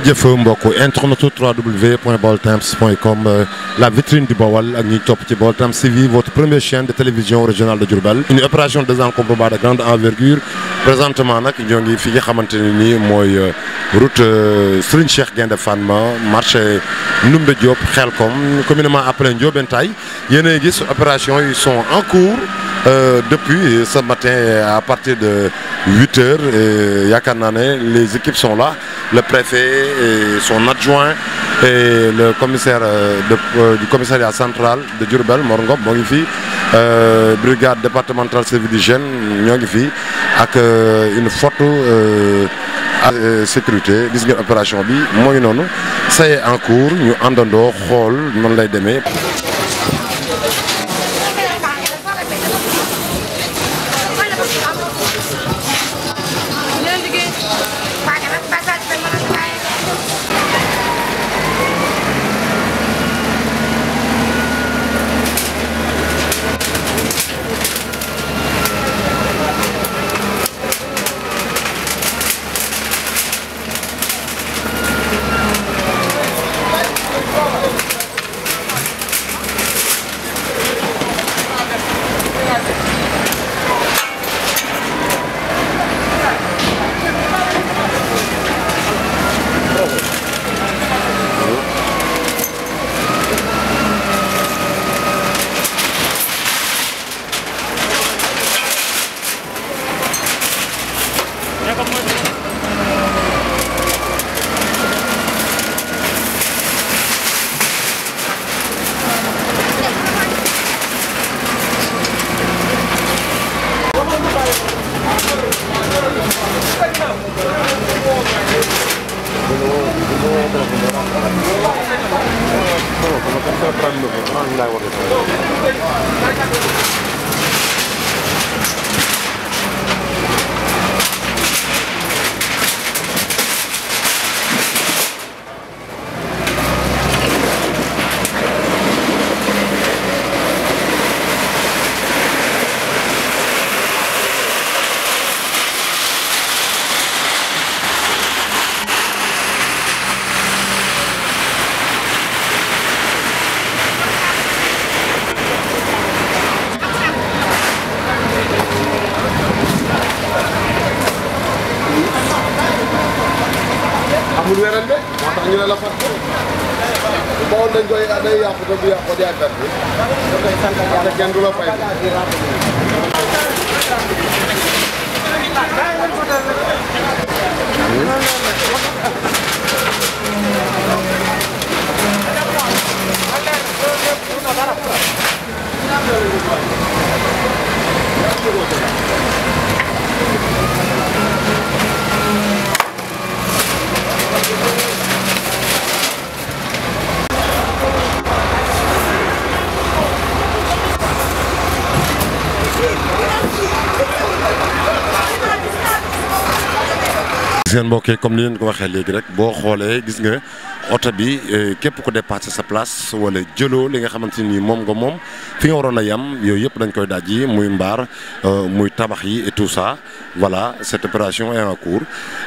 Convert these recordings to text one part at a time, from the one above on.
jërëjëf mbokku internet www.baoltimes.com la vitrine du Baol ak ñi topp ci Baol Times TV votre première chaîne de télévision régionale de Diourbel. Une opération de désencombrement de grande envergure présentement nag ñoo ngi fi nga xamante ne nii mooy route Serigne Cheikh Gaïndé Fatma marché Ndoumbé Diop Xelkom communément appelé Ndiobentaay yéen a gis opération yi sont en cours depuis ce matin à partir de 8 heures yaakaar naa ne les équipes sont là. Le préfet et son adjoint et le commissaire du commissariat central de Diourbel Mor Ngom moo ngi fi brigade départementale service d'hygiène ñoo ngi fi ak une forte sécurité gis ngeen opération bi moo ngi noonu c'est en cours ñu àndandoo xool noonu lay demee. amul werante moo tax ñu ne la fat Baol dañ koy day yàqu te bu yàqu di àggat bi te kenn du la fay gis ngeen mbokk yi comme ni leen ko waxee léegi rek boo xoolee gis nga oto bi képp ku dépassé sa place wala jëloo li nga xamante ni moom nga moom fi nga waroon a yem yooyu yëpp dañ koy daj yi muy mbaar muy tabax yi et tout ça voilà cette opération est en cours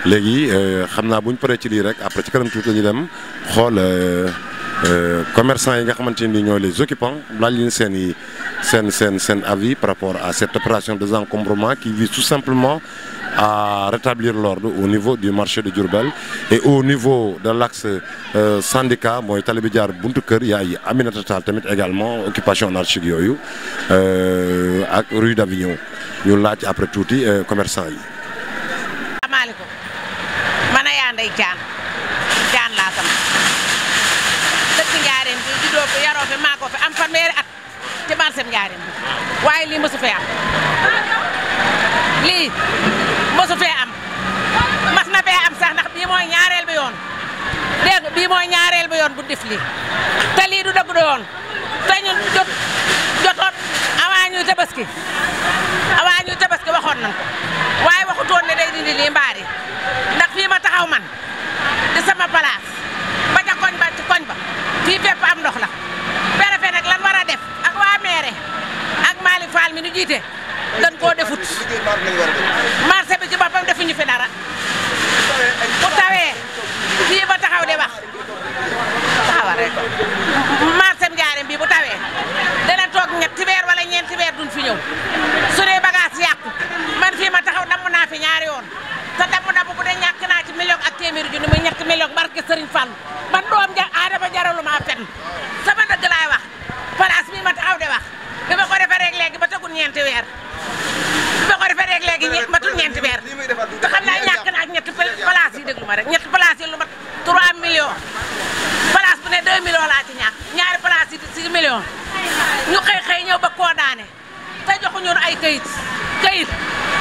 léegi xam naa bu ñu paree ci lii rek après ci kanam tuuti la ñu dem xool commerçants yi nga xamante ni ñooy les occupants laaj leen seen avis par rapport à cette opération de désencombrement qui vise tout simplement à rétablir l'ordre au niveau du marché de Diourbel et au niveau de l'axe syndicat mooy tali bi jaar buntu kër yaay Aminata Tall tamit également occupation anarchique yooyu ak rue d'Avignon ñu laaj après tuuti commerçant yi. asalaamaaleykum man a yaa Ndeye Thian laa sama dëkk Njaaréem bi juddoo fi yaroo fi maa ko fi am fanweeri at ci marché Njaaréem bi waaye lii mësu fee am lii mësu fee am mas na fee am sax ndax bii mooy ñaareel bi yoon dégg bii mooy ñaareel bi yoon bu def lii te lii du dëgg du yoon te ñun jotoon avant ñuy tabaski waxoon nañ ko waaye waxutoon ne day dindi lii mbaar yi ndax fii ma taxaw man di sama place ba ca koñ ba ci koñ ba fii fépp am ndox la préfet nag lan war a def ak waa maire ak Malick Fall mi nu jiite dañ koo defut marché bi ci boppam defuñu fi dara bu tawee fii ba taxaw njaareem bi bu tawee dana toog ñetti weer wala ñeenti weer duñ fi ñëw su dee bagage yàqu man fii ma taxaw damm naa fi ñaari yoon te damm bu dee ñàkk naa ci million ak téeméeri junni muy ñetti million barke Serigne Fall man doom ja Adama jaralu maa fenn sama dëgg laay wax place bi ma taxaw de wax bi ma ko defee rek léegi ba tegul ñeenti weer bi ma ko defee rek léegi matul ñeenti weer te xam naa ñàkk naa ak ñetti place yi déglu ma rek ñetti place yi lu mat 3 millions place bu ne 2 millions laa ci ñàkk ñaari place yi 6 millions ñu xëy ñëw ba koo daane te joxuñu ay kayit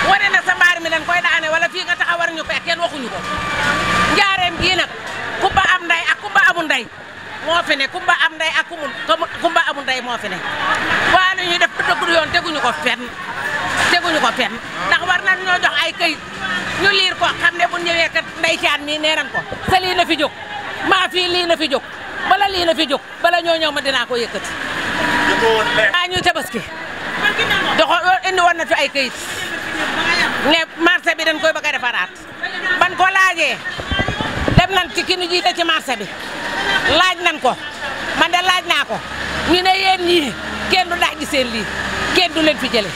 wane na sa mbaar mi dañ koy daane wala fii nga taxaw war ñu ko kenn waxuñu ko njaareem gii nag kumba am nday ak kumba amul nday moo fi ne kumba am nday ak kumba amul nday moo fi ne waa lu ñuy def dëggul yoon teguñu ko fenn ndax war nañ ñoo jox ay kayit ñu liir ko xam ne bu ñëwee kat nday caan mii nee nañ ko sa lii na fi jóg maa fii lii na fi jóg bala lii na fi jóg bala ñoo ñëw ma dinaa ko yëkkati ñu tabaski indi woon na fi ay kayit ne marché bi dañ koy bëgg a defaraat ban ko laajee dem nañ ci ki ñu jiite ci marché bi laaj nañ ko man de laaj naa ko ñu ne yéen ñii kenn du daaj seen lii kenn du leen fi jële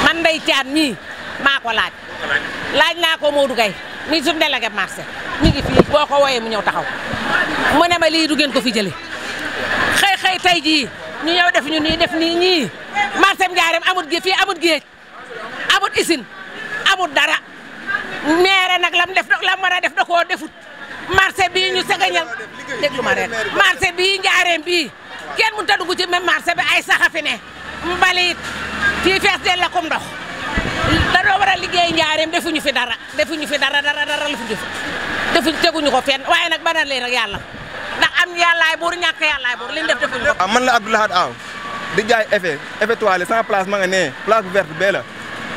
man Ndeye Thiane ñii maa ko laaj naa ko Modou Gaye mi suñu délégué marché mi ngi fii boo ko wooyee mu ñëw taxaw mu ne ma lii du ngeen ko fi jële xëy tey jii ñu ñëw def ñu nii def nii ñii marché Njaareem amut gi fii amut géej amut usine amut dara maire nag lam war a def da koo defut marché bii ñu segañal déglu ma rek marché bii Njaareem bii kenn mënut a dugg ci même marché bi ay saxa fi ne mbalit fii fees del la comme ndox dañoo war a liggéey Njaareem defuñu fi dara la fi defuñu teguñu ko fenn waaye nag banal leen rek yàlla ndax am yàllaay buur ñàkk yàllaay buur li ñu def defuñu ko. man la Abdoulahad Aw di jaay effet toilette sama place ma nga nee place bu verte bee la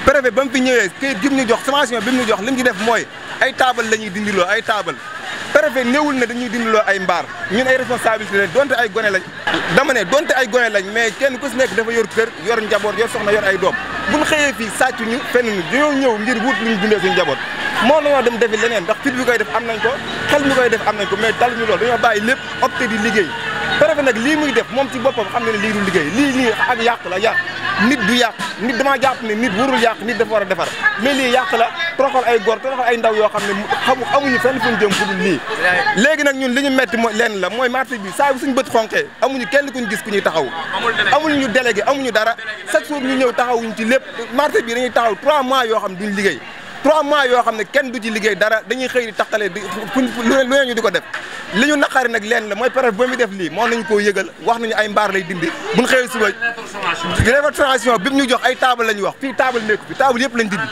préfet ba mu fi ñëwee këyit gi mu ñu jox sommation bi mu ñu jox li mu ci def mooy ay taabal la ñuy dindiloo ay taabal préfet néewul ne dañuy dindiloo ay mbaar ñun ay responsabilité lañ donte ay gone lañ dama ne donte ay gone lañ mais kenn ku si nekk dafa yor kër yor njaboot yor soxna yor ay doom buñ xëyee fii sàcc ñu fenn ñu dañoo ñëw ngir wut lu ñu dundee suñu njaboot moo nañoo dem defi leneen ndax fit bi koy def am nañ ko xel mi koy def am nañ ko mais daluñu loolu dañoo bàyyi lépp opté di liggéey préfet nag lii muy def moom ci boppam xam ne ne lii du liggéey lii ak yàq la yàq nit du yàq nit damaa jàpp ne nit warul yàq nit dafa war a defar mais lii yàq la toroxal ay góor toroxal ay ndaw yoo xam ne amuñu fenn fu ñu jëm fu dul lii léegi nag ñun li ñu metti mooy lenn la mooy marché bi saa bu suñu bët xonqee amuñu kenn kuñ gis ku ñuy taxaw amuñu ñu délégué amuñu dara chaque jour ñu ñëw taxawuñ ci lépp marché bi dañuy taxaw 3 mois yoo xam ne duñ liggéey 3 mois yoo xam ne kenn du ci liggéey dara dañuy xëy di taxalee lu ñu di ko def li ñu naqari nag leen la mooy préfet ba muy def lii moo nañu koo yëgal wax nañu ay mbaar lay dindi buñ xëyee suba réformation bi mu ñu jox ay table la ñu wax fii table nekku fi table yëpp lañ dindi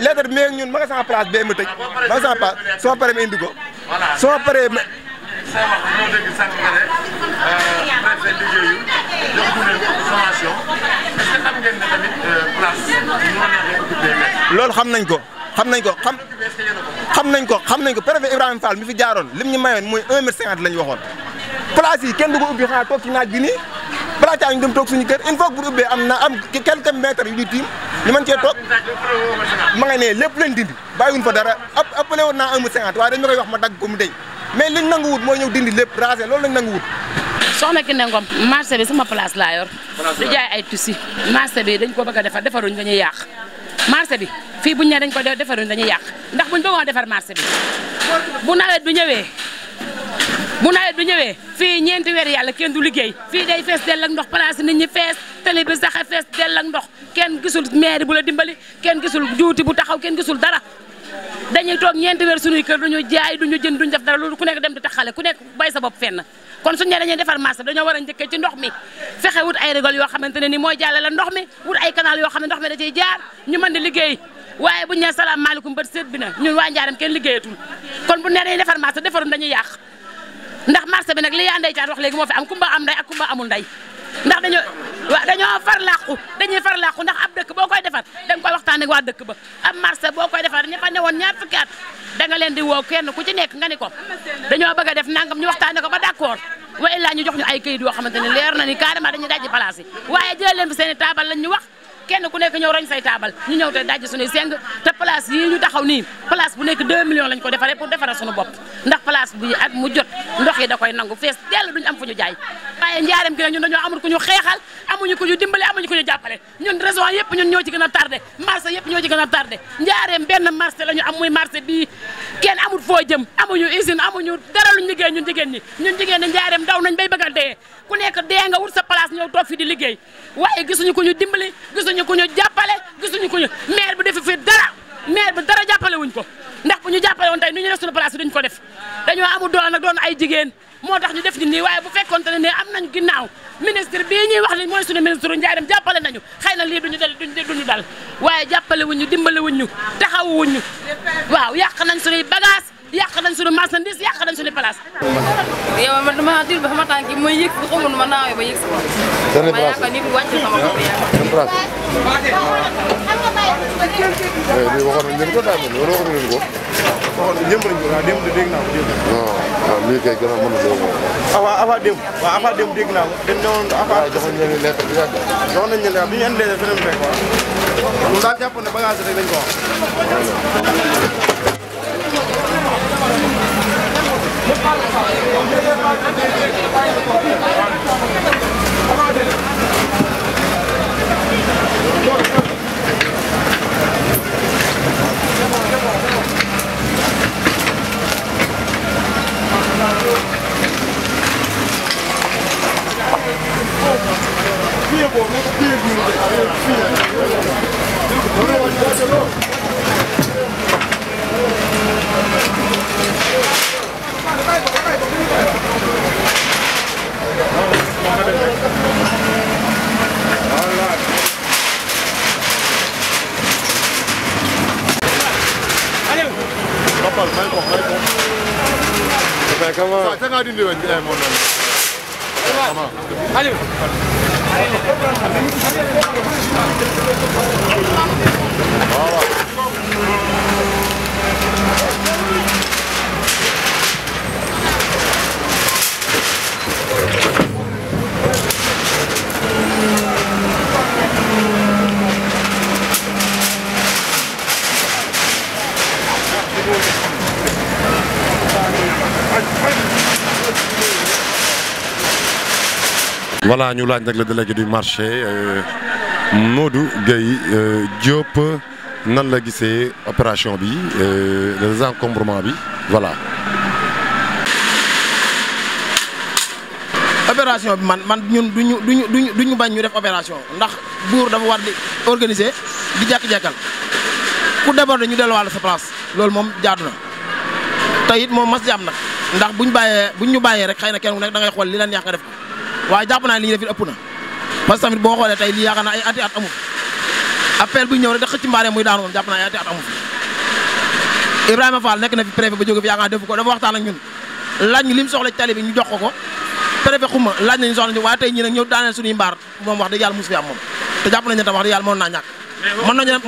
lettre bi mais ñun ma nga sama place bee ma tëj ma nga sama place soo paree ma indi ko soo paree ma loolu xam nañ ko préfet Ibrahima Fall mi fi jaaroon lim ñu mayoon mooy 1,50 m lañ waxoon place yi kenn du ko ubbi xanaa toog ci naaj bi nii balaa ñu dem toog suñu kër il faut que bu ubbee am quelques mètres yu ñu tiim ñu mën cee toog ma nga ne lépp leen dindi bàyyiwuñ fa dara appelé woon naa 1,50 m waaye dañ ma koy wax ma dagg ko mu dey mais liñ nangu wut mooy ñëw dindi lépp raser loolu lañ nangu wut. soxna Kiné Ngom marché bi sama place laa yor di jaay ay tissus marché bi dañ ko bëgg a defar defaruñ dañuy yàq marché bi fii buñ ne dañ ko defaruñ dañuy yàq ndax buñ bëggoon defar marché bi bu nawet bi ñëwee fii ñeenti weer yàlla kenn du liggéey fii day fees dell ak ndox place nit ñi fees télé bi sax fees dell ak ndox kenn gisul maire bu la dimbali kenn gisul juuti bu taxaw kenn gisul dara dañuy toog ñeenti weer suñuy kër duñu jaay duñu jënd duñu def dara loolu ku nekk dem di taxale ku nekk bay sa bopp fenn kon suñu ne dañuy defar marché dañoo war a njëkkee ci ndox mi fexe wut ay rigole yoo xamante ne ni mooy jàllale ndox mi wut ay canal yoo xam ne ndox mi da ciy jaar ñu mën di liggéey waaye buñu ne salaamaaleykum bët seet bi na ñun waa Njaareem kenn liggéeyatul kon bu ne dañuy defar marché defarum dañuy yàq ndax marché bi nag li yaa Ndeye Thiane wax léegi moo fi am kumba am nday ak kumba amul nday ndax dañoo dañuy far làqu ndax ab dëkk boo koy defar da nga koy waxtaan ak waa dëkk ba ab marché boo koy defar ña fa newoon ñaar fukki at da nga leen di woo kenn ku ci nekk nga ni ko dañoo bëgg a def nangam ñu waxtaane ko ba d'accord wa illaa ñu jox ñu ay këyit yoo xamante ne leer na ni carrément dañuy dajji place yi waaye jëlee leen fi seen i taabal lañ ñu wax kenn ku nekk ñëw roñ say taabal ñu ñëw te dajji suñuy seng te place yii ñu taxaw nii place bu nekk 2 millions lañ ko defaree pour defaral suñu bopp ndax place bu at mu jot ndox yi da koy nangu fees dell duñu am fu ñu jaay waaye njaareem gi nag ñun dañoo amul ku ñu xeexal amuñu ku ñu dimbale amuñu ku ñu jàppale ñun région yëpp ñun ñoo ci gën a tardé marché yëpp ñoo ci gën a tardé njaareem benn marché la ñu am muy marché bii kenn amul foo jëm amuñu usine amuñu dara luñ liggéey ñun jigéen ñi njaareem daw nañ bay bëgg a dee ku nekk dee nga wut sa place ñëw toog fi di liggéey waaye gisuñu ku ñu dimbali gisuñu ku ñu jàppale gisuñu ku ñu maire bi defi fi dara jàppale wuñ ko ndax bu ñu jàppale woon tey nu ñu def suñu place duñ ko def dañoo amul doon nag doon ay jigéen moo tax ñu def ñu nii waaye bu fekkoon ne am nañ ginnaaw ministre bii ñuy wax ni mooy suñu ministre Ndiarème jàppale nañu xëy na lii duñu dal waaye jàppale wuñ ñu dimbale wuñ ñu taxawu wuñ ñu waaw yàq nañ suñuy bagage yàq nañ suñu marchandise yàq nañ suñu place. yow man dama tiit ba sama tànk yi mooy yëg bu xamul ma naawee ba yëg si woon. ma yaakaar nit wàcc sama bopp yaakaar. lii waxoon nañ leen ko daa mel wala waxoon nañ ko. waxoon nañ démb lañ ko waaw démb dégg naa ko démb. waaw lii kay gën a mën a doon. avant démb dégg naa ko. dañ ne woon waaw joxoon nañ leen lettre bi yàgg. joxoon nañ leen bi ñu andi lettre feneen fekk waaw. loolu daal jàpp ne bagage rek lañ ko wax. Voilà, ñu laaj nag le délégué du marché Modou Gueye Diop nan la gisee opération bi le désencombrement bi voilà. opération bi man ñun duñu bañ ñu def opération ndax buur dafa war di organiser di jekk-jekkal ku déborder ñu delluwaale sa place loolu moom jaadu na te it moom mas jàmm nag ndax buñ ñu bàyyee rek xëy na kenn ku nekk da ngay xool li la neex nga def ko waaye jàpp naa li ñuy def it ëpp na parce que tamit boo xoolee tey lii yaakaar naa ay ati at amul appel bu ñëw rek da xëcc mbaaree muy daanu moom jàpp naa ay ati at amul Ibrahima Fall nekk na fi préfet ba jóge fi yaakaar naa def ko dafa waxtaan ak ñun laaj ñu lim soxla ci tali bi ñu jox ko préfet xuma laaj nañu soxla ñu waaye tey ñii nag ñëw daaneel suñuy mbaar moom wax dëgg yàlla mosu fi am moom te jàpp nañ ne tam wax dëgg yàlla mën naa ñàkk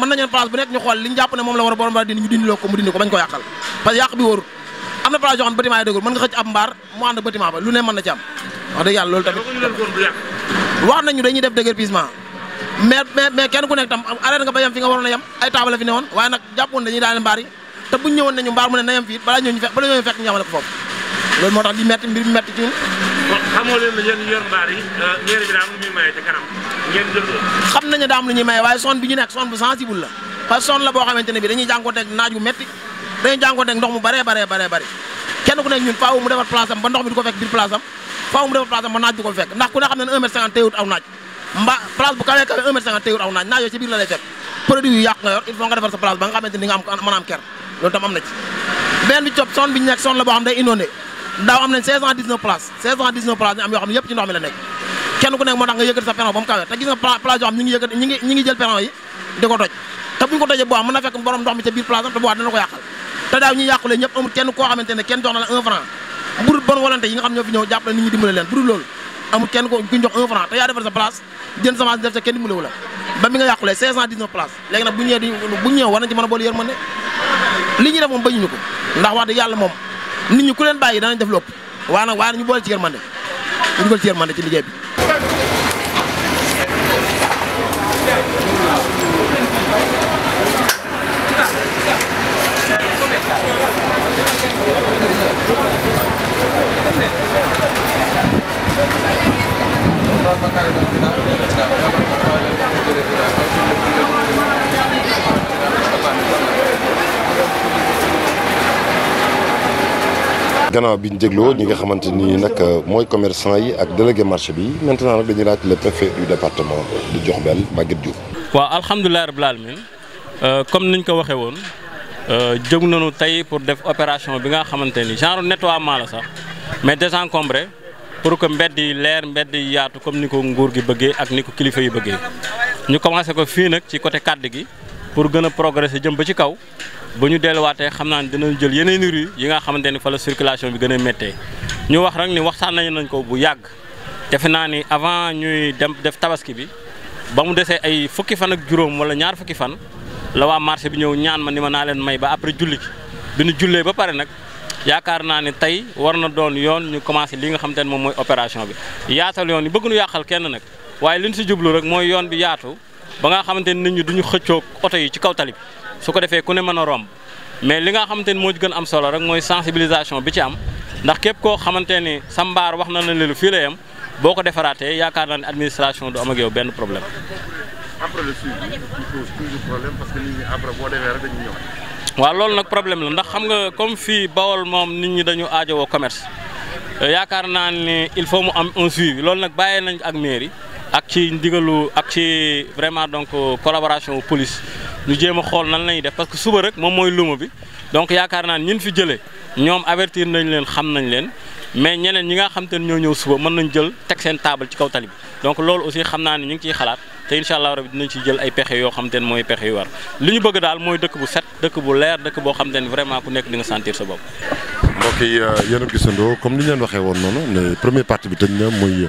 mën nañu place bu nekk ñu xool li ñu jàpp ne moom la war a borom ba dindi ñu dindiloo ko mu dindi ko bañ ko yàqal parce que yàq bi wóorul am na place yoo xam ne bâtiment yi dëggul mën nga xëcc ab mbaar mu ànd bâtiment ba lu ne mën na ci am wax dëgg yàlla loolu tamit wax nañu dañuy def déguerpissement mais kenn ku nekk tam arrêté nga ba yem fi nga waroon a yem ay taabale fi ne woon waaye nag jàppoon dañuy daaneel mbaar yi te buñ ñëwoon nañu mbaar mu ne na yem fii balaa ñooñu fekk ñu yemale ko foofu loolu moo tax di metti mbir mi metti ci ñun xamoo leen ne yéen yor mbaar yi mairie bi daa am lu ñuy maye ca kanam ngeen jël xam nañu daa am lu ñuy maye waaye zone bi ñu nekk zone bu sensible la parce que zone la boo xamante ne bi dañuy jànkuwanteeg naaj bu metti dañuy jànkuwanteeg ndox mu bare kenn ku nekk ñun faaw mu defar place am ba ndox mi du ko fekk biir place am faaw mu defar place am ba naaj du ko fekk ndax ku ne xam ne 1m50 téyewut aw naaj place bu kawee 1m50 téyewut aw naaj yooyu ci biir la lay fekk produit yu yàq nga yor il faut nga defar sa place ba nga xamante ni nga am mën a am ker loolu tam am na ci benn bi cop zone bi ñu nekk zone la boo xam day inondé daaw am nañ 519 places ñu am yoo xam ne yëpp ci ndox mi la nekk kenn ku nekk moo tax nga yëkkati sa perron ba mu kawee te gis nga place yoo xam ñi ngi jël perron yi di ko toj te buñ ko tojee bu mën na fekk borom ndox mi ca biir place am te bu dana ko yàqal te daaw ñi yàqule ñëpp amul kenn koo xamante ne kenn jox na la 1 franc bu dul bonne volonté yi nga xam ñoo fi ñëw jàppale nit ñi dimbale leen bu dul loolu amul kenn kuñ jox 1 franc te yaa defar sa place jënd semence def sa kenn dimbalewu la ba mi nga yàqulee 519 places léegi nag bu ñëwee war nañ ci mën a boole yërmande li ñuy def moom bañuñu ko ndax wax dëgg yàlla moom nit ñi ku leen bàyyi danañ def lépp waaye nag ñu boole ci yërmande ñu dugal ci yërmande ci liggéey bi Thank you. gannaaw bi ñu dégloo ñi nga xamante ni nag mooy commerçant yi ak délégué marché bi maintenant nag dañuy laaj le préfet du département di Diourbel Maguette Diouf. waaw alhamdulilah rabbil alamin comme niñ ko waxee woon jóg nañu tey pour def opération bi nga xamante ni genre nettoiement la sax mais désencombré pour que mbedd yi leer mbedd yi yaatu comme ni ko nguur gi bëggee ak ni ko kilifa yi bëggee ñu commencé ko fii nag ci côté kàdd gi pour gën a progresser jëm ba ci kaw bu ñu delluwaatee xam naa ne dinañ jël yeneen rue yi nga xamante ni fa la circulation bi gën a méttee ñu wax rek ni waxtaan nañ ko bu yàgg defe naa ni avant ñuy dem def tabaski bi ba mu desee ay fukki fan ak juróom wala ñaar fukki fan la waa marché bi ñëw ñaan ma ni ma naa leen may ba après julli ci bi ñu jullee ba pare nag yaakaar naa ne tey war na doon yoon ñu commencé li nga xamante ne moom mooy opération bi yaatal yoon yi bëgg nu yàqal kenn nag waaye li ñu si jublu rek mooy yoon bi yaatu ba nga xamante ne nit ñi duñu xëccoo oto yi ci kaw tali bi su ko defee ku ne mën a romb mais li nga xamante ni moo ci gën am solo rek mooy sensibilisation bi ci am ndax képp koo xamante ni sa mbaar wax na la ne fii la yem boo ko defaraatee yaakaar naa ne administration du am ak yow benn problème. après le suivi il pose toujours problème parce que nit ñi après boo demee rek dañuy ñëw. waaw loolu nag problème la ndax xam nga comme fii Bawol moom nit ñi dañu aajowoo commerce yaakaar naa ne il faut mu am un suivi loolu nag bàyyee nañ ak mairie ak ci ndigalu ak ci vraiment donc collaboration police ñu jéem a xool nan lañuy def parce que suba rek moom mooy luuma bi donc yaakaar naa ne ñin fi jëlee ñoom avertir nañ leen xam nañ leen mais ñeneen ñi nga xam te ne ñoo ñëw suba mën nañ jël teg seen table ci kaw tali bi donc loolu aussi xam naa ne ñu ngi ciy xalaat te incha allah rabi dinañ ci jël ay pexe yoo xam te ne mooy pexe yu war li ñu bëgg daal mooy dëkk bu set dëkk bu leer dëkk boo xam te ne vraiment ku nekk di nga sentir sa bopp. mbokk yi yéen a gisandoo comme ni ñu leen waxee woon noonu ne première partie bi tëj na muy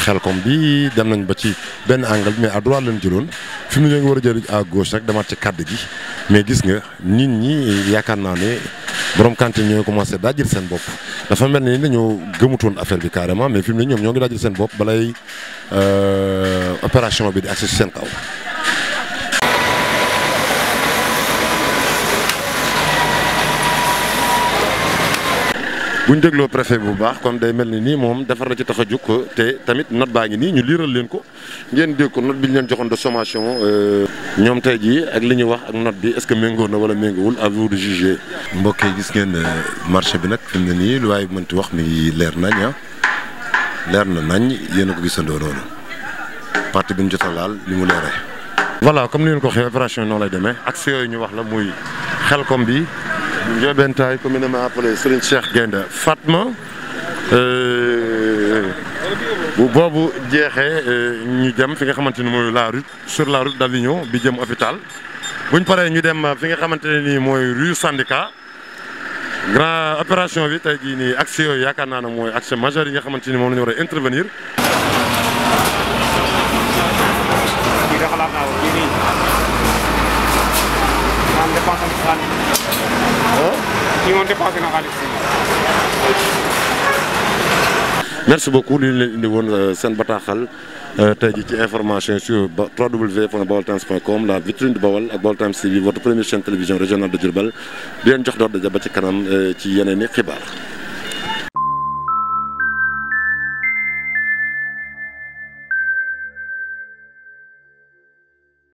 Xelcom bi dem nañ ba ci benn angle mais à droite lañ jëloon fi mu ne ñu war a jël à gauche rek demaat ci kàdd gi mais gis nga nit ñi yaakaar naa ne borom cantine ñooy commencé daajil seen bopp dafa mel ni dañoo gëmutoon affaire bi carrément mais fi mu ne ñoom ñoo ngi daajil seen bopp balay opération bi di accès ci seen kaw. bu ñu dégloo préfet bu baax kon day mel ni nii moom defar na ci tax a jóg te tamit note baa ngi nii ñu liiral leen ko ngeen dégg ko note bi ñu leen joxoon de sommation ñoom tey jii ak li ñu wax ak note bi est-ce que méngóo na wala méngóowul à vous de juger. mbokk yi gis ngeen marché bi nag fi mu ne nii lu waaye mënti wax mi leer nañ leer na nañ yéen a ko gisandoo noonu parti bi ñu jot a laal li mu leeree. voilà comme ni ngeen ko waxee opération yi noonu lay demee accès yooyu ñu wax la muy Xelcom bi. Ndiobentaay communément appelé Serigne Cheikh Gaïndé Fatma bu boobu jeexee ñu dem fi nga xamante ni mooy la route sur la route d'Avignon bi jëm hôpital buñ paree ñu dem fi nga xamante ne nii mooy rue Syndicat grand opération bi tey jii nii accès yooyu yaakaar naa ne mooy accès majeur yi nga xamante ni moom la ñu war a intervenir. merci beaucoup li ñu leen indi woon seen bataaxal tey jii ci information sur www.baoltimes.com la vitrine de Baol ak Baol Times TV votre première chaîne télévision régionale de Diourbel di leen jox doon daje ba ci kanam ci yeneen i xibaar.